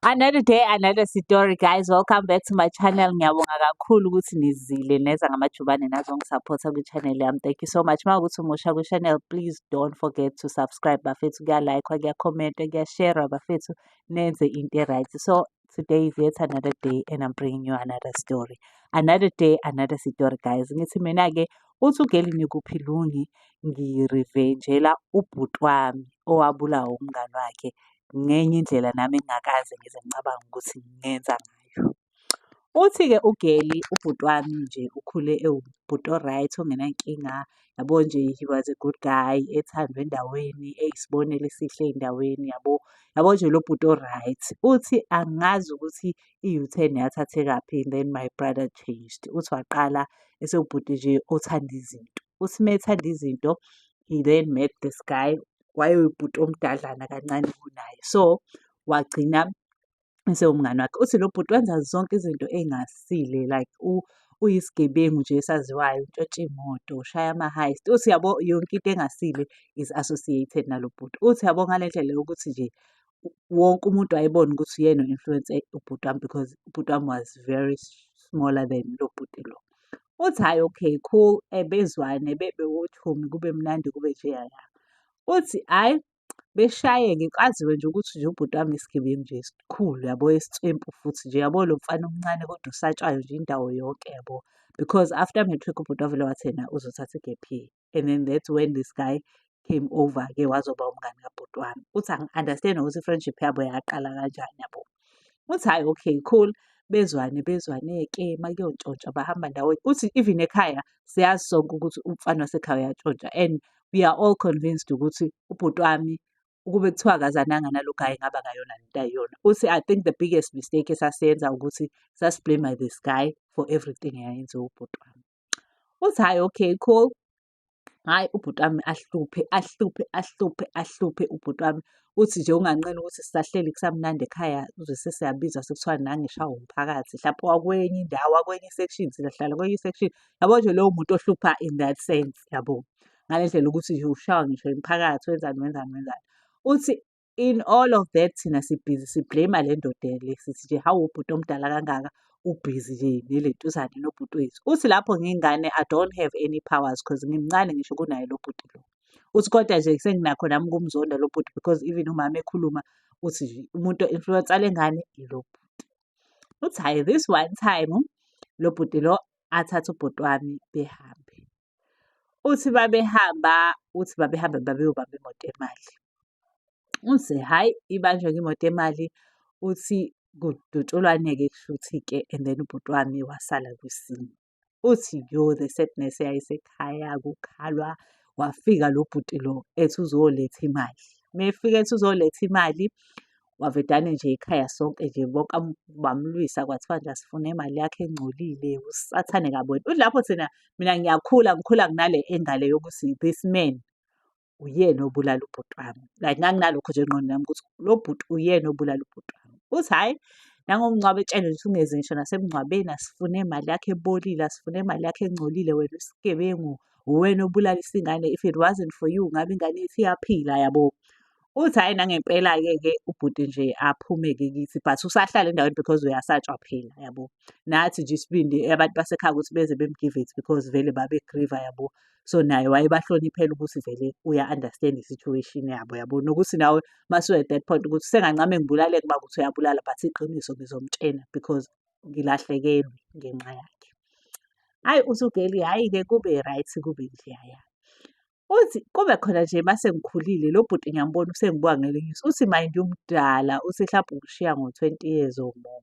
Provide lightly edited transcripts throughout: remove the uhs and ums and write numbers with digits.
Another day, another story, guys. Welcome back to my channel. Ngiyabonga kakhulu ukuthi nizile neza ngamajubane nazongi-support-a kwi-channel yami. Thank you so much. Uma ukuthi umusha kwi-channel, please don't forget to subscribe. Bafethu, kuya-like, kuya-comment, kuya-share, bafethu, nenze into e-right. So today is yet another day and I'm bringing you another story. Another day, another story, guys. Ngithi mina-ke, uthi ugeli nikuphi Lungi, ngi-revenge-ela ubhuti wami owabulawa umngani wakhe ngenye indlela nami engingakaze ngize ngicabange ukuthi ngingenza ngayo. Uthi-ke ugeli, ubhuti wami nje ukhule ewubhuti o-right, ongenankinga, yabo nje, he was a good guy, ethandwa endaweni, eyisibonelo esihle ey'ndaweni, yabo. Yabo nje lo bhuti o-right. Uthi angazi ukuthi i-U-turn yathathekaphi, and then my brother changed. Uthi waqala esewubhuti nje othanda izinto. Uthi uma ethanda izinto, he then met this guy, wayewubhuti omdadlana kancane kunaye. So wagcina esewumngani wakhe. Uthi lo bhuti wenza zonke izinto ey'ngasile, like uyisigebengu nje esaziwayo, untshontsha iy'moto, ushaya ama-heist. Uthi yabo yonke into engasile is associated nalo bhuti. Uthi yabo ngale ndlela yokuthi nje wonke umuntu wayebona ukuthi uyena o-influence ubhuti wami because ubhuti wami was very smaller than lo bhuti lo. Uthi hhayi, okay, cool, bezwane bebe ochomi, kube mnandi, kube njeyaya. Uthi hhayi, beshaye-ke, kwaziwe nje ukuthi nje ubhuti wami isigebengu nje esikhulu, yabo, esitswempu futhi nje, yabo lo mfana omncane kodwa osatshwayo nje indawo yonke, yabo. Because after matric ubhuti wavele wathi yena uzothatha i-gap year and then that's when this guy came over-ke, wazoba umngani kabhuti wami. Uthi angi-understand ukuthi i-friendship yabo yaqala kanjani, yabo. Uthi hhayi, okay, cool, bezwane bezwane-ke, uma kuyontshontshwa bahamba ndawonye. Uthi even ekhaya siyazi sonke ukuthi umfana wasekhaya uyantshontsha and we are all convinced ukuthi ubhuti wami ukube kuthiwa akazananga nalo guy ngabe akayona lento ayiyona. Uthi I think the biggest mistake esasiyenza ukuthi sasi-blame this guy for everything eyayenziwa ubhuti wami. Uthi hhayi, okay, cool. Hhayi, ubhuti wami ahluphe, ahluphe, ahluphe, ahluphe ubhuti wami. Uthi nje unganqeni ukuthi sisahleli kusamnandi ekhaya, uzwe sesiyabizwa sekuthiwa nangu eshaywa umphakathi, hlampe wakwenye indawo, wakwenye i-section, thina sihlala kwenye i-section. Yabo nje lowo muntu ohlupha in that sense, yabo. Ngale ndlela ukuthi nje ushaywa ngisho imiphakathi, wenzani, wenzani, wenzani. Uthi in all of that thina sibhizi si-blame le ndoda le, sithi nje hawu, ubhuti omdala kangaka ubhizi nje nelentuzane nobhuti wethu. Uthi lapho ngiyingane, I don't have any powers 'cause ngimncane ngisho kunaye lo bhuti lo. Uthi kodwa nje senginakho nami ukumzonda lo bhuti because even umama ekhuluma uthi nje umuntu o-influence-a le ngane ilo bhuti. Uthi hhayi, this one time lo bhuti lo athathe ubhuti wami behambe. Uthi babehamba, uthi babehamba babeyobamba imoto yemali. Uthi hhayi, ibanjwe-ke imoto yemali, uthi kudutshulwane-ke kushuthi-ke and then ubhuti wami wasala kwisimo. Uthi yo, the sadness eyayisekhaya, kukhalwa, wafika lo bhuti lo ethi uzoletha imali. Uma efika ethi uzoletha imali, wavedane nje ekhaya sonke nje bonke bamlwisa, kwathiwa nje asifune imali yakhe engcolile, usathane kabi wena. Uthi lapho thina, mina ngiyakhula, ngikhula nginale anger le yokuthi this man uyena obulala ubhuti wami. Like nganginalokho nje engqondweni yami ukuthi lo bhuti uyena obulala ubhuti wami. Uthi hhayi, nangomngcwabo etshelwe nje ungezi ngisho nasemngcwabeni, asifune imali yakhe ebolile, asifune imali yakhe engcolile, wena isigebengu, uwena obulalisa ingane, if it wasn't for you ngabe ingane yethu iyaphila, yabo. Uthi hhayi, nangempela-ke ke ubhuti nje aphume-ke kithi, but usahlala endaweni because uyasatshwa phela, yabo. Nathi nje isibindi abantu basekhaya ukuthi beze bem-give it because vele babe-grieve-a, yabo. So naye wayebahloniphela ukuthi vele uya-understand i-situation yabo, yabo. Nokuthi nawe mase at that point ukuthi sengancame ngibulaleke uma kuwukuthi uyabulala, but iqiniso ngizomtshena because ngilahlekelwe ngenxa yakhe. Hhayi, uthi ugeli, hhayi-ke kube right, kube njeyaya. Uthi kube khona nje mase ngikhulile, lo bhuti ngiyambona usengibuka ngelinye iso. Uthi mind you mdala, uthi hlampe ungishiya ngo-20 years or more.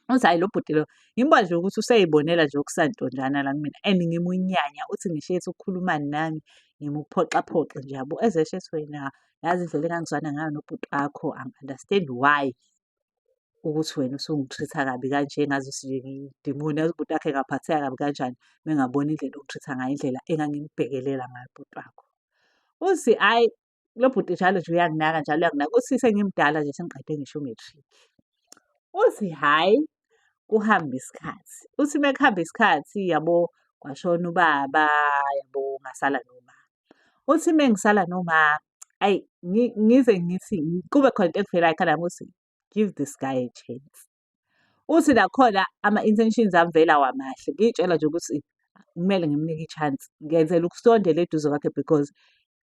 Uthi hhayi, lo bhuti lo ngimbona nje ukuthi usey'bonela nje okusantonjana la kumina and ngimunyanya. Uthi ngisho ethi ukukhuluma nami ngimuphoxaphoxe nje, yabo. Ezesho ethi wena yazi indlela engangizwana ngayo nobhuti wakho, angi-understand why ukuthi wena usungi-treat-a kabi kanje, ngazuthi nje ngiyidimoni. Yazi ubhuti wakhe engaphatheka kabi kanjani uma engabona indlela ongi-treat-a ngayo, indlela engangimubhekelela ngayo ubhuti wakho. Uthi hhayi, lo bhuti njalo nje uyanginaka, njalo uyanginaka. Uthi sengimdala nje, sengiqede ngisho u-matric. Uthi hhayi, kuhambe isikhathi. Uthi uma kuhamba isikhathi, yabo, kwashona ubaba, yabo, ngasala noma. Uthi uma ngisala noma, ayi, ngize ngithi kube khona into engifikayo ekhanda lami ukuthi Give this guy a chance. Uthi nakhona ama-intentions ami vele awamahle. Ngiy'tshela nje ukuthi kumele ngimnike i-chance. Ngenzela ukusondela eduze kwakhe because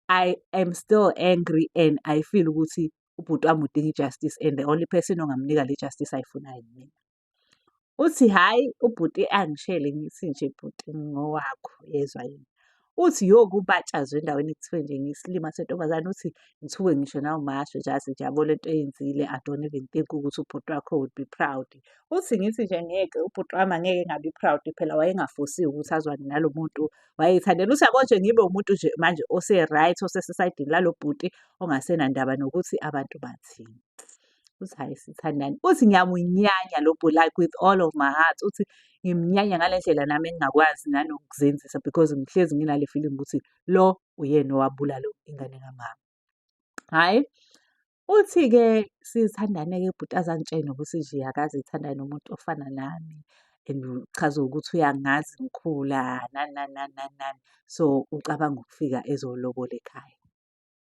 I am still angry and I feel ukuthi ubhuti wami udinga i-justice and the only person ongamnika le justice ayifunayo yimina. Uthi hhayi, ubhuti angishele ngithi nje, "Bhuti, ngowakho, yezwa yini." Uthi yo, kubatshazwe endaweni ekuthiwe nje ngiyisilima sentombazane. Uthi ngithuke ngisho nawumasho nje, athi nje, yabo lento oyenzile, I don't even think ukuthi ubhuti wakho would be proud. Uthi ngithi nje ngeke, ubhuti wami angeke engabi proud phela, wayengafosiwe ukuthi azwane nalo muntu, wayey'thandela. Uthi yabo nje ngibe umuntu nje manje ose-right, osesayidini lalo bhuti, ongasenandaba nokuthi abantu bathini. Uthi hhayi, sithandane. Uthi ngiyamunyanya lo bhuti, like with all of my heart. Uthi ngimnyanya ngale ndlela nami engingakwazi nanokuzenzisa because ngihlezi nginale feeling ukuthi lo uyena owabulala ingane kamama. Hhayi, uthi-ke sithandane-ke, ubhuti aze angitshele nokuthi nje akaze ethandane nomuntu ofana nami and uchaza ukuthi uyangazi ngikhula, nani nani nani nani nani. So ucabanga ukufika ezolobola ekhaya.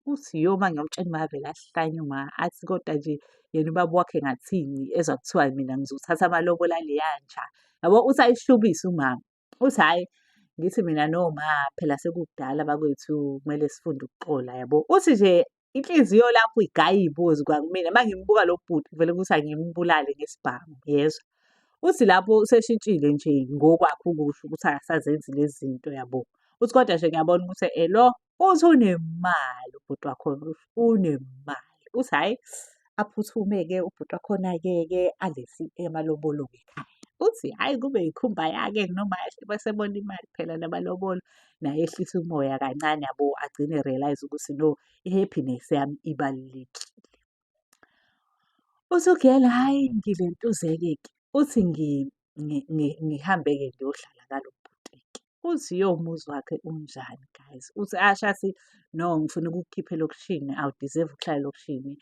Uthi yo, uma ngiyomtshela uma avele ahlanye uma, athi kodwa nje yena ubaba wakhe ngathini ezwa kuthiwa mina ngizothatha amalobolo aleya nja. Yabo, uthi ayishubise umama. Uthi hhayi, ngithi mina no ma, phela sekukudala bakwethu, kumele sifunde ukuxola, yabo. Uthi nje inhliziyo lapho igaya iy'bozi kwakumina uma ngimbuka lo bhuti, vele kuthi angimbulale ngesibhamu, yezwa. Uthi lapho useshintshile nje ngokwakhe ukusho ukuthi akasazenzi lezi zinto, yabo. Uthi kodwa nje ngiyabona ukuthi lo, uthi unemali ubhuti wakhona, unemali. Uthi hhayi, aphuthume-ke ubhuti wakhona-ke ke alethe amalobolo-ke ekhaya. Uthi hhayi, kube yikhumbaya-ke noma bese ebona imali phela namalobolo, naye ehlise umoya kancane, yabo, agcine e-realise ukuthi no, i-happiness yami ibalulekile. Uthi ugela, hhayi, ngilentuzeke-ke. Uthi ngihambe-ke ngiyohlala kalo bhuti-ke. Uthi yo, umuzi wakhe unjani, guys? Uthi asho athi, no, ngifuna ukukukhipha elokishini, awu-deserve ukuhlala elokishini.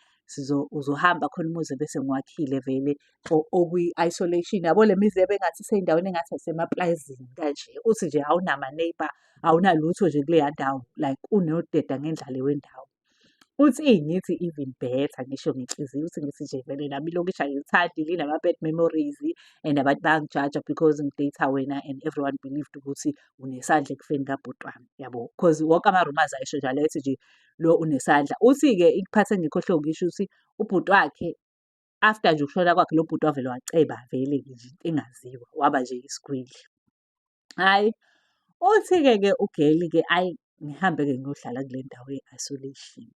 Uzohamba khona umuzi bese ngiwakhile vele okwi-isolation. Yabo le mizi ebengathi isey'ndaweni engathi ayisemaplazini kanje. Uthi nje awunama-neighbour, awunalutho nje kuleya ndawo, like unodeda ngendlale wendawo. Uthi ngithi even better, ngisho ngenhliziyo. Uthi ngithi nje vele nami ilokishi angilithandi, linama-bad memories and abantu bayangijaja because ngi-date-a wena and everyone believed ukuthi unesandla ekufeni kabhuti wami, yabo. Cause wonke ama-rumours ayesho njalo, ethi nje lo unesandla. Uthi-ke ikuphathe engikhohlwe ukusho ukuthi ubhuti wakhe, after nje ukushona kwakhe, lo bhuti wavele waceba vele-ke nje into engaziwa, waba nje isigwili. Hhayi, uthi-ke ke ugeli-ke, ayi, ngihambe-ke ngiyohlala kule ndawo ye-isolation.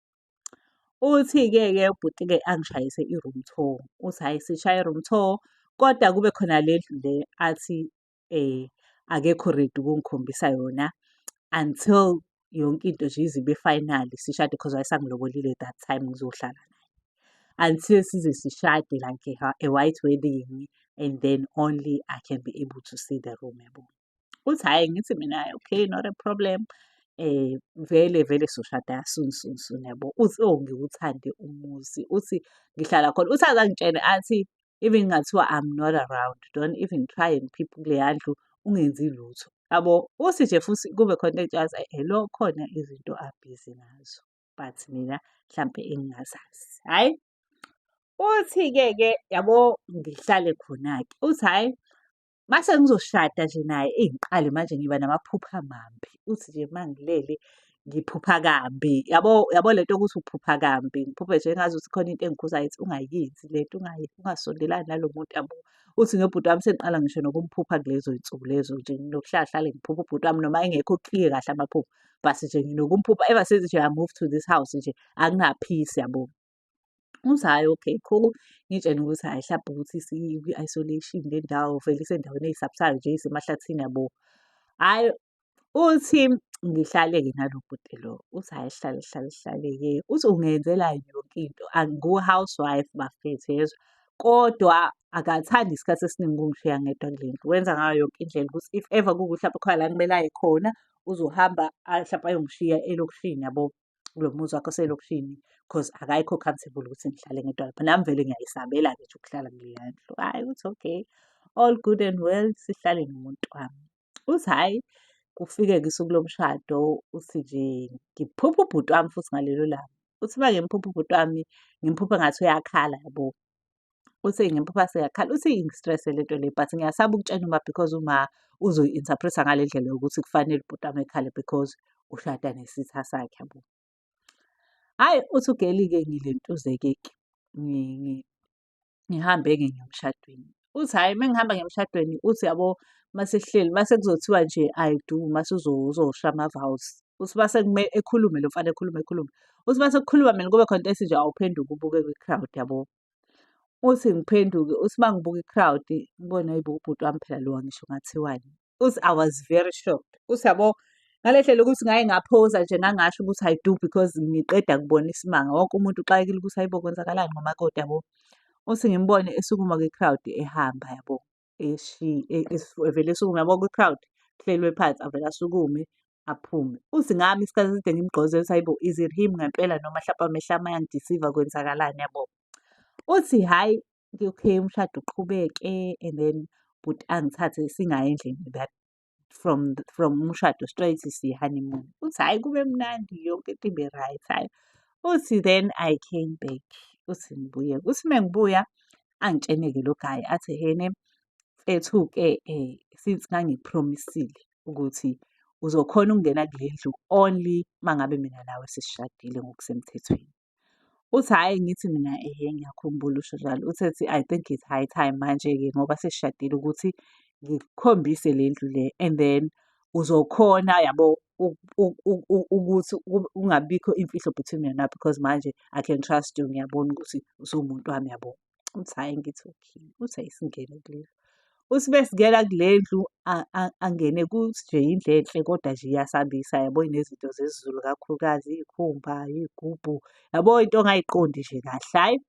Uthi-ke ke ubhuti-ke angishayise i-room tour. Uthi hhayi, sishaye i-room tour, kodwa kube khona le ndlu le athi akekho ready ukungikhombisa yona until yonke into nje ize ibe final, sishade, because wayesangilobolile that time ngizohlala naye. Until size sishade, like a white wedding, and then only I can be able to see the room, yabo. Uthi hhayi, ngithi mina, okay, not a problem. Vele vele soshada soon soon soon, yabo. Uthi oh, ngiwuthande umuzi. Uthi ngihlala khona. Uthi aze angitshele athi even kungathiwa I'm not around, don't even try and peep kuleya ndlu, ungenzi lutho. Yabo, uthi nje futhi kube khona into engitshela lo khona izinto abhizi ngazo, but mina hlampe engingazazi. Hhayi, uthi-ke ke yabo ngihlale khona-ke. Uthi hhayi, mase ngizoshada nje naye, eyi, ngiqale manje ngiba namaphupho amambi. Uthi nje uma ngilele ngiphupha kambi, yabo yabo lento yokuthi uphupha kambi, ngiphuphe nje engazuthi khona into engikhuzayo ithi ungayenzi lento, ungasondelani nalo muntu, yabo. Uthi nobhuti wami sengiqala ngisho nokumphupha kulezo y'nsuku lezo nje, nginokuhlala hlale ngiphupha ubhuti wami noma engekho clear kahle amaphupho, but nje nginokumphupha ever since nje I moved to this house nje, akuna-peace, yabo. Uthi hhayi, okay, cool, ngiy'tshene ukuthi hhayi, hlampe ukuthi sikwi-isolation le ndawo vele isendaweni ey'sabisayo nje, ey'semahlathini, yabo. Hhayi, uthi ngihlale-ke nalo bhuti lo. Uthi hhayi, sihlale sihlale sihlale-ke. Uthi ungenzela yonke into, angiwu-housewife bafethu, yezwa, kodwa akathandi isikhathi esiningi ukungishiya ngedwa kule ndlu. Wenza ngayo yonke indlela ukuthi if ever kuwukuthi hlampe khona la ekumele aye khona, uzohamba hlampe ayongishiya elokishini, yabo, kulo muzi wakhe oselokishini, cause akayikho comfortable ukuthi ngihlale ngedwa lapha. Nami vele ngiyayisabela-ke nje ukuhlala kuleya ndlu. Hhayi, uthi okay, all good and well, sihlale nomuntu wami. Uthi hhayi, kufike-ke usuku lomshado, uthi nje ngiphupha ubhuti wami futhi ngalelo langa. Uthi uma ngimphupha ubhuti wami, ngimphupha engathi uyakhala, yabo. Uthi ngiphupha seyakhala. Uthi ingi-stress-e lento le, but ngiyasaba ukutshela uma because uma uzoyi-interpret-a ngale ndlela yokuthi kufanele ubhuti wami ekhale because ushada nesitha sakhe, yabo. Hhayi, uthi u-girl-ke ngilentuze-ke ngihambe-ke ngiye emshadweni. Uthi hhayi uma ngihamba ngiya emshadweni, uthi yabo mase sihleli mase kuzothiwa nje "I do", mase uzosho ama-vows. Uthi mase ekhulume lo mfana, ekhulume ekhulume. Uthi mase kukhuluma mina kube khona into ethi nje awuphenduke ubuke kwi-crowd, yabo. Uthi ngiphenduke, uthi uma ngibuka i-crowd ngibone, hhayi bo, ubhuti wami phela lowa, ngisho kungathiwani. Uthi I was very shocked. Uthi yabo ngale ndlela ukuthi ngaye ngaphoza nje, ngangasho ukuthi "I do" because ngiqeda kubona isimanga. Wonke umuntu uxakekile ukuthi hayi bo, kwenzakalani ngomakoti, yabo. Uthi ngimbone esukuma kwi-crowd ehamba, yabo, evele esukume, yabo, kwi-crowd kuhleliwe phansi, avele asukume aphume. Uthi ngami isikhathi eside ngimgqozela ukuthi hayi bo, is it him ngempela noma hlampe amehlo ami ayangi-deceive-a, kwenzakalani, yabo. Uthi hhayi, okay, umshado uqhubeke and then bhuti angithathe singayi endlini, that from umshado straight siya honeymoon. Uthi hhayi, kube mnandi, yonke into ibe right, hhayi. Uthi then I came back, uthi ngibuye, uthi mengibuya angitshene-ke lo guy athi, "Hhene mfethu-ke, since ngangiku-promise-ile ukuthi uzokhona ukungena kule ndlu only uma ngabe mina nawe sesishadile ngokusemthethweni." Uthi hhayi, ngithi mina, "Ehhe, ngiyakhumbula usho njalo." Uthi ethi, "I think it's high time manje-ke ngoba sesishadile ukuthi ngikukhombise le ndlu le and then uzokhona, yabo, ukuthi kungabikho imfihlo between mina nawe because manje I can trust you, ngiyabona ukuthi usuwumuntu wami, yabo." Uthi hhayi, ngithi okay. Uthi ayisingene kule ndlu. Uthi mesingena kule ndlu angene kuthi nje indlu enhle kodwa nje iyasabisa, yabo, inezinto zesiZulu kakhulukazi, iy'khumba, iy'gubhu, yabo, into ongayiqondi nje kahle. Hhayi,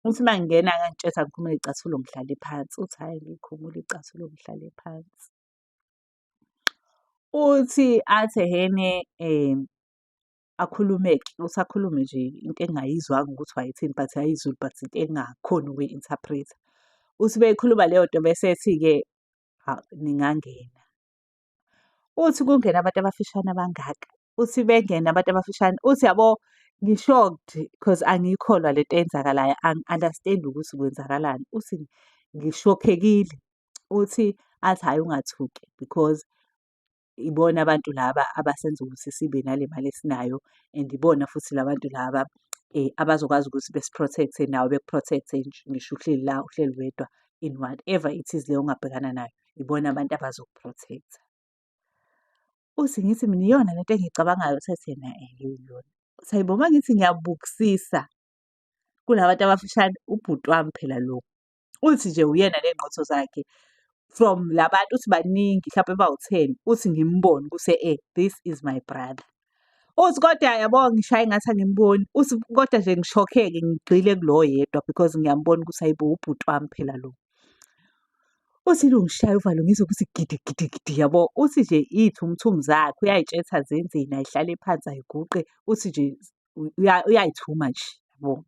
uthi uma ngingena-ke angitshela ngikhumule iy'cathulo ngihlale phansi. Uthi hhayi, ngiy'khumule iy'cathulo ngihlale phansi. Uthi athi ehhene akhulume-ke, uthi akhulume nje into engingayizwanga ukuthi wayethini, but yayisiZulu, but into engingakhoni ukuyi-interpret-a. Uthi beyikhuluma leyo nto bese ethi-ke, "Ningangena." Uthi kungena abantu abafishane abangaka, uthi bengena abantu abafishane, uthi yabo ngi-shocked cause angiyikholwa lento eyenzakalayo, angi-understand-i ukuthi kwenzakalani. Uthi ngishokhekile. Uthi athi hhayi, ungathuki because ibona abantu laba abasenza ukuthi sibe nale mali esinayo and ibona futhi la bantu laba abazokwazi ukuthi besi-protect-e nawe beku-protect-e ngisho uhleli la, uhleli wedwa, in whatever it is le ongabhekana nayo, ibona abantu abazoku-protect-a. Uthi ngithi mina, iyona lento engiyicabangayo? Uthi ethi yena, ehhe, iyona. Uthi hhayi bo, uma ngithi ngiyabukisisa kula bantu abafishane, ubhuti wami phela lo. Uthi nje uyena ney'nqotho zakhe from la bantu, uthi baningi hlampe bawu-10, uthi ngimbone ukuthi this is my brother. Uthi kodwa yabo ngishaye engathi angimboni, uthi kodwa nje ngishokheke ngigxile kulo oyedwa because ngiyambona ukuthi hhayi bo, ubhuti wami phela lo. Uthi lungishaya uvalo, ngizwe ukuthi gidi gidi gidi, yabo. Uthi nje iy'thumuthumu zakhe uyay'tshetha zenzeni, ayihlale phansi, ayiguqe, uthi nje uyay'thuma nje, yabo.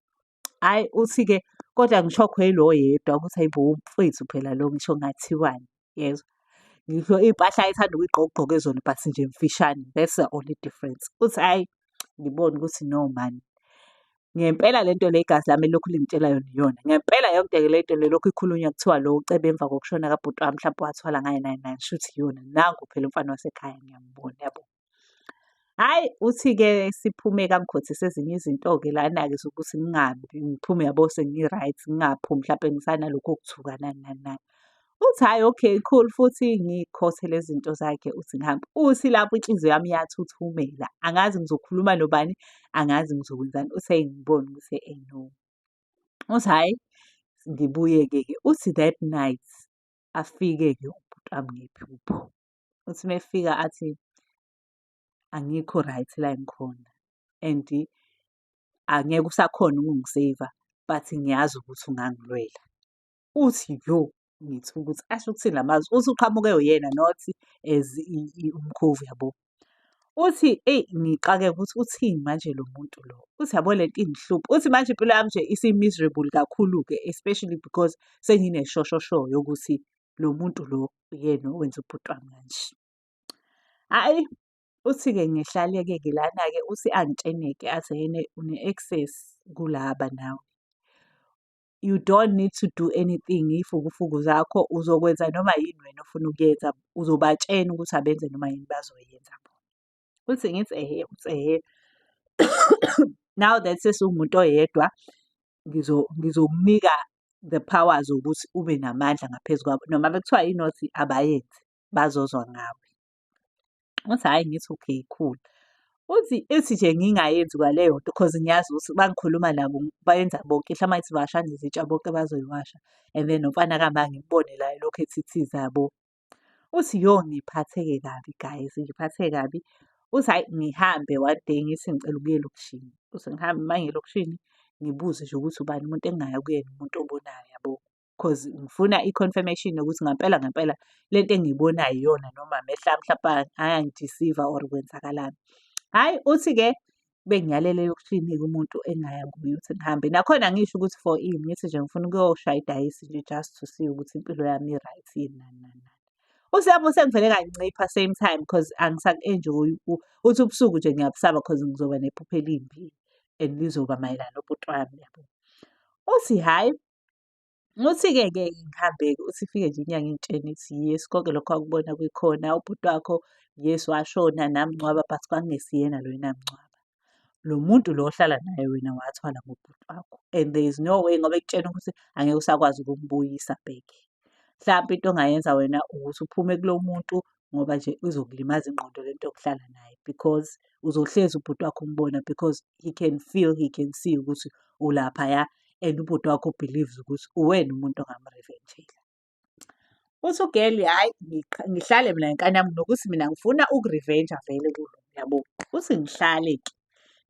Hhayi, uthi-ke kodwa ngishokhwe yilo oyedwa ukuthi hhayi bo, umfowethu phela lo, ngisho kungathiwani, yezwa. Ngisho iy'mpahla ayethanda ukuy'gqoka ugqoke zona, but nje mfishane, that's the only difference. Uthi hhayi, ngibone ukuthi no man, ngempela lento le igazi lami elilokhu lingitshela yona iyona. Ngempela yonke lento le lokhu ikhulunywa kuthiwa lo ucebe emva kokushona kabhuti wami mhlampe wathwala ngaye nani nani, shuthi iyona. Nangu phela umfana wasekhaya, ngiyambona, yabo. Hhayi, uthi-ke siphume kangikhothise ezinye izinto-ke lana-ke zokuthi ngingabi ngiphume, yabo, sengi-right, ngingaphumi hlampe ngisanalokhu kokuthuka nani nani nani. Uthi hhayi, okay, cool, futhi ngiy'khothe lezi zinto zakhe, uthi ngihambe. Uthi lapho inhliziyo yami iyathuthumela, angazi ngizokhuluma nobani, angazi ngizokwenzani. Uthi hheyi, ngibone ukuthi no. Uthi hhayi, ngibuye-ke ke. Uthi that night afike-ke ubhuti wami ngephupho. Uthi uma efika athi, angikho right la engikhona and angeke usakhona ukungi-save-a but ngiyazi ukuthi ungangilwela. Uthi yo, ngithuka ukuthi asho ukuthini la mazwi. Uthi uqhamuke uyena, not as umkhovu, yabo. Uthi eyi, ngixakeke ukuthi uthini manje lo muntu lo. Uthi yabo lento ingihlupha. Uthi manje impilo yami nje isi-miserable kakhulu-ke, especially because sengineshoshosho yokuthi lo muntu lo uyena owenza ubhuti wami kanje. Hhayi, uthi-ke ngihlale-ke lana-ke, uthi angitshene-ke athi yena une-access kulaba nawe. You don't need to do anything, iy'fukufuku zakho uzokwenza noma yini wena ofuna ukuyenza, uzobatshena ukuthi abenze noma yini bazoyenza bona. Uthi ngithi ehhe, uthi ehhe. Now that sesiwumuntu oyedwa, ngizokunika the powers ukuthi ube namandla ngaphezu kwabo. Noma bekuthiwa yini abayenze, bazozwa ngawe. Uthi hhayi, ngithi okay, cool. Uthi ithi nje ngingayenzi kwaleyo nto cause ngiyazi ukuthi uma ngikhuluma nabo bayenza bonke, mhlawumbe uma ngithi bawashani izitsha bonke bazoyiwasha and then nomfana kama ngimbone la elokhu ethithiza yabo. Uthi yo ngiphatheke kabi guys, ngiphatheke kabi. Uthi hhayi ngihambe one day ngithi ngicela ukuya elokishini. Uthi ngihambe uma ngiya elokishini ngibuze nje ukuthi ubani umuntu engingaya kuyena umuntu obonayo yabo. Cause ngifuna i-confirmation yokuthi ngampela ngempela lento engiyibonayo iyona noma amehlo ami mhlampe ayangi-deceive-a or kwenzakalani. Hhayi uthi-ke bengiyalela elokishini-ke umuntu engingaya kuye ukuthi ngihambe. Nakhona angisho ukuthi for ini, ngithi nje ngifuna ukuyoshaya idayisi nje just to see ukuthi impilo yami i-right yini nani nani nani. Uthi lapho sengivele ngancipha same time cause angisaku-enjoy-i. Uthi ubusuku nje ngiyabusaba cause ngizoba nephupho elimbi and lizoba mayelana nobhuti wami yabo. Uthi hhayi, uthi-ke ke ngihambe-ke uthi ifike nje inyanga ingitshene ithi yes, konke lokho akubona kukhona ubhuti wakho, yes washona namngcwaba but kwakungesiyena lo enamngcwaba. Lo muntu lo ohlala naye wena wathwala ngobhuti wakho and there is no way ngoba ekutshena ukuthi angeke usakwazi ukumbuyisa back. Mhlampe into ongayenza wena ukuthi uphume kulo muntu ngoba nje izokulimaza ingqondo lento yokuhlala naye because uzohlezi ubhuti wakho umbona because he can feel, he can see ukuthi ulaphaya and ubhuti wakho believes ukuthi uwena umuntu ongam-revenge-ela. Uthi u-girl hhayi ngihlale mina ngenkani yami nokuthi mina ngifuna uku-revenge-a vele kulo yabo. Uthi ngihlale-ke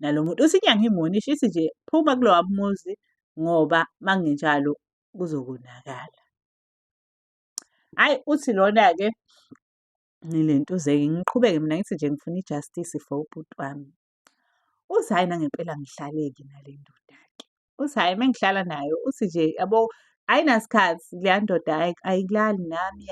nalo muntu. Uthi inyanga ingiwonisha ithi nje phuma kulowa muzi ngoba makungenjalo kuzokonakala. Hhayi uthi lona-ke ngilentuze-ke ngiqhubeke mina ngithi nje ngifuna i-justice for ubhuti wami. Uthi hhayi nangempela ngihlale-ke nale ndoda-ke. Uthi hhayi uma ngihlala nayo uthi nje yabo ayinasikhathi leya ndoda ayikulali nami.